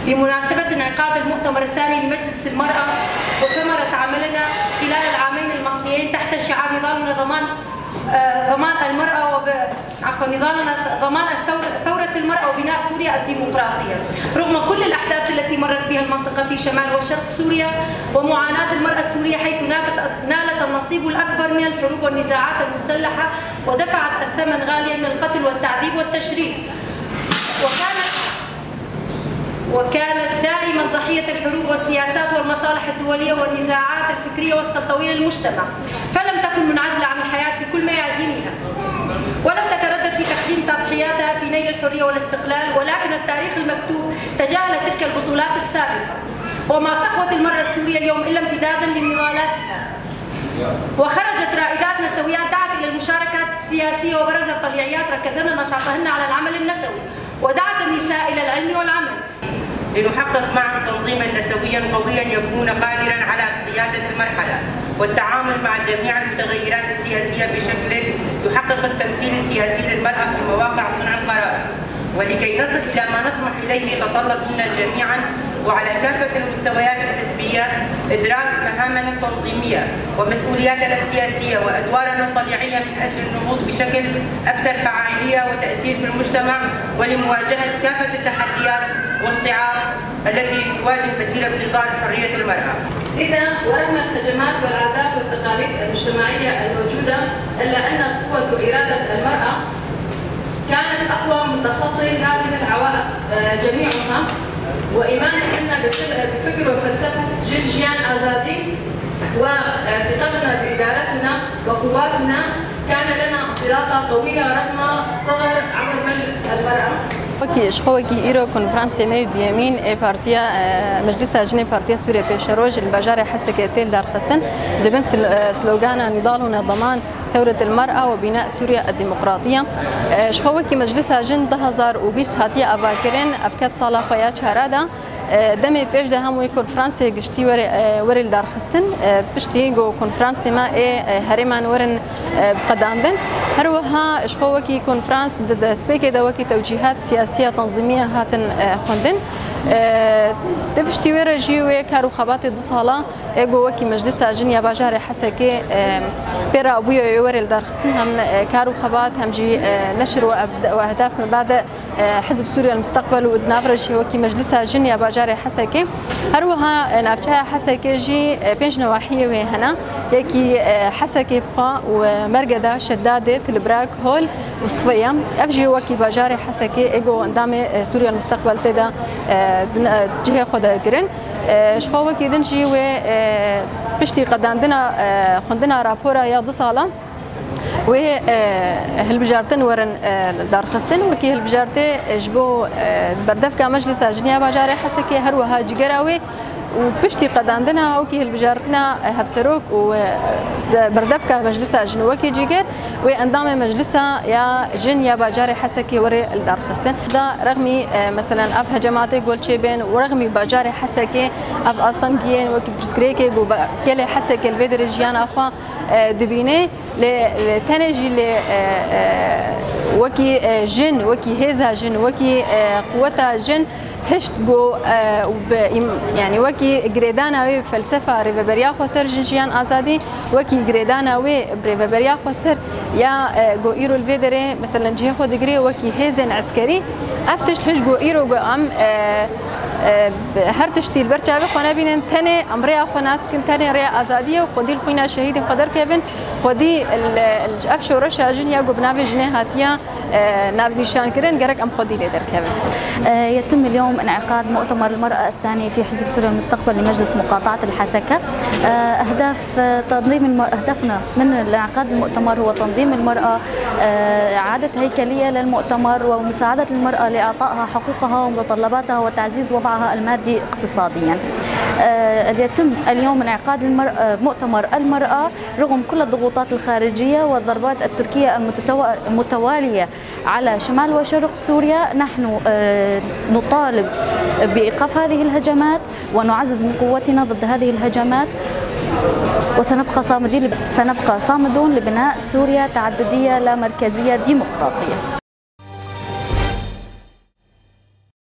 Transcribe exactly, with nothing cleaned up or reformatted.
بمناسبة انعقاد المؤتمر الثاني لمجلس المرأة وثمرة عملنا خلال العامين الماضيين تحت شعار نضالنا ضمان، آه، ضمان المرأة وب-، عفوا، نضالنا ضمان الثور-، ثورة المرأة وبناء سوريا الديمقراطية. رغم كل الأحداث التي مرت بها المنطقة في شمال وشرق سوريا ومعاناة المرأة السورية حيث نالت، نالت النصيب الأكبر من الحروب والنزاعات المسلحة ودفعت الثمن غاليا من القتل والتعذيب والتشريد. وكانت وكانت دائما ضحية الحروب والسياسات والمصالح الدولية والنزاعات الفكرية والسلطوية للمجتمع، فلم تكن منعزلة عن الحياة بكل ميادينها، ولم تتردد في تقديم تضحياتها في نيل الحرية والاستقلال، ولكن التاريخ المكتوب تجاهل تلك البطولات السابقة، وما صحوت المرأة السورية اليوم إلا امتدادا لنضالاتها. وخرجت رائدات نسويات دعت إلى المشاركة السياسية وبرزت طليعيات ركزن نشاطهن على العمل النسوي، ودعت النساء إلى العلم والعمل. لنحقق معا تنظيما نسويا قويا يكون قادرا على قيادة المرحلة والتعامل مع جميع المتغيرات السياسية بشكل يحقق التمثيل السياسي للمرأة في مواقع صنع القرار. ولكي نصل إلى ما نطمح إليه يتطلب منا جميعا وعلى كافة المستويات الحزبية إدراك مهامنا التنظيمية ومسؤولياتنا السياسية وأدوارنا الطبيعية من أجل النهوض بشكل أكثر فعالية وتأثير في المجتمع ولمواجهة كافة التحديات والصعاب التي تواجه مسيرة نضال حرية المرأة. لذا ورغم الهجمات والعادات والتقاليد المجتمعية الموجودة، إلا أن قوة وإرادة المرأة كانت أقوى من تخطي هذه العوائق، آه، جميعها، وإيماني أن بفل-، بفكر وفلسفة جيل جيان آزادي وثقتنا بإدارتنا وقواتنا كان لنا انطلاقة قوية رغم صغر عمر مجلس المرأة. Wekî ji xwe wekî îro konferansê me yê duyemîn ê partiya, e, Meclisa Jinê Partiya Sûriye Pêşeroj li bajarê Hesekê tê lidarxistin, dibin sl-, e, slogana Nidal û Nedaman Thewret el Mer'a we Bîna Sûriye Demokratiye. E, ji xwe wekî Meclisa Jin du hezar û bîst hatiye avakirin, ev ket sala xwe ya çara de. E, demê pêş de hemû konferansê giştî were, e, were lidarxistin, e, piştî ku konferansê me ê, e, herêman werin, e, biqedandin. Her wiha ji xwe wekî konferans di destpêkê de wekî tewcîhat siyasiya tanzîmiya hatin, e, xwendin. E, di piştî wê re jî wê kar û xebatê du sala ê ku wekî Meclisa Jin ya bajarê Hesekê, e, pê re bûye wê were lidarxistin hem, e, kar û xebat hem jî, e, neşir û ev-, û ehdaf me bade e, Hizb Sûriye Misteqbel û di nav re jî wekî Meclisa Jin ya bajarê Hesekê. Her wiha, e, navçeya Hesekê jî, e, pênc newahiyê wê hene. Yekî, e, Hesekê bi xwe û, e, Mergeda, Şedadê, Tilbirag, Hol û Sifeya. Ev jî wekî bajarê Hesekê ê ku endamê, e, Sûriye Misteqbel tê de, e, din, e, cihê xwe de kirin. E, ji xwe wekî din jî wê, e, piştî qedandina, e, xwendina rapora ya du sala, Wê, e, hilbijartin werin, e, darxistin, wekî hilbijartê, e, ji bo, e, berdevka Meclisa Jiniya Bajarê Hesekê, her wiha cigera wê û piştî qedandina wekî hilbijartina, e, hevserok û, e, se-, berdevka Meclisa Jin wekî ciger, wê endamê Meclisa ya Jin ya Bajarê Hesekê were li darxistin. Da rexmî, e, meselen ev hecematê Golçê bên û rexmî Bajarê Hesekê ev astengiyên wekî pirsgirêkê ku be-, gelê Hesekê li vê derê jiyana xwe, e, dibîne. Lê, lê tenê jî lê, e, e, wekî, e, jin, wekî hêza jin, wekî, e, quweta jin hişt ku, e, û bi îm-, yanî wekî girêdana wê felsefa rêveberiya xweser jin jiyan azadî, wekî girêdana wê bi rêveberiya xweser ya, e, ku îro li vê derê, meselen cihê xwe digirê wekî hêzên eskerî, ev tişt hişt ku îro ku em, e, e, her tiştî li ber çavê xwe nebînin, tenê em rêya xwe nas dikin, tenê rêya azadiyê û xwedî li xwîna şehîdên xwe derkevin. Xwedî li, li ev şoreşa jin ya ku bi navê jinê hatiye, e, navnîşan kirin, gerek em xwedî lê derkevin. آه، يتم اليوم انعقاد مؤتمر المرأة الثاني في حزب سوريا المستقبل لمجلس مقاطعة الحسكة. آه، أهداف، آه، تنظيم الم-، هدفنا من انعقاد المؤتمر هو تنظيم المرأة، آه، إعادة هيكلية للمؤتمر ومساعدة المرأة لإعطائها حقوقها ومتطلباتها وتعزيز وضعها المادي اقتصاديا. آه، يتم اليوم انعقاد المر-، آه، مؤتمر المرأة رغم كل الضغوطات الخارجية والضربات التركية المتتو-، المتوالية على شمال وشرق سوريا. نحن، آه، نطالب بإيقاف هذه الهجمات ونعزز من قوتنا ضد هذه الهجمات، وسنبقى صامدين، سنبقى صامدون لبناء سوريا تعددية لا مركزية ديمقراطية.